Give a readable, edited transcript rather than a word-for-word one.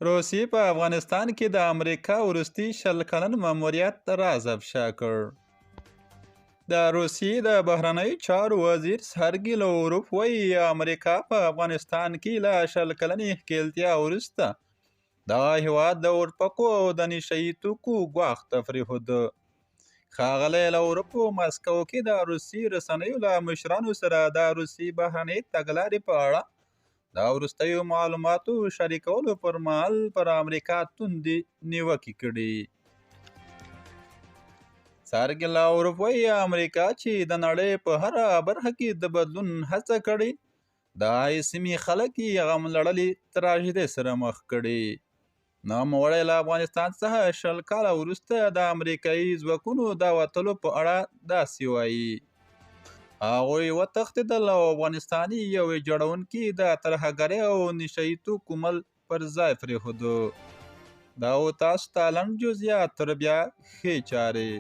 روسیې په افغانستان کې د امریکا وروستي 20 کلن ماموریت راز افشا کړ. د روسیې د بهرنیو چارو وزیر سرګي لاوروف وایي، امریکا په افغانستان کې له 20 کلنې ښکېلتیا وروسته دغه هېواد د اورپکو او د نشه یي توکو ګواښ ته پرېښود. ښاغلی لاوروف په مسکو کې د روسي رسنیو له مشرانو سره د روسیې بهرنۍ تګلارې په اړه د وروستیو معلوماتو شریکولو پر مهال پر امریکا توندې نیوکې کړي. سرګي لاوروف وایي، امریکا چې د نړۍ په هره برخه کې د بدلون هڅه کړې، د سیمې خلک یې غملړلې تراژیدۍ سره مخ کړي. نوموړی له افغانستان څخه 20 کاله وروسته د امریکایي ځواکونو د وتلو په اړه داسې وایي: هغوی وتښتېدل او افغانستان یې یو ویجاړونکي د ترهګرۍ او نشه یي توکو مل پر ځای پرېښود. دا و تاسو ته لنډ جزئیات، تر بیا ښې چارې.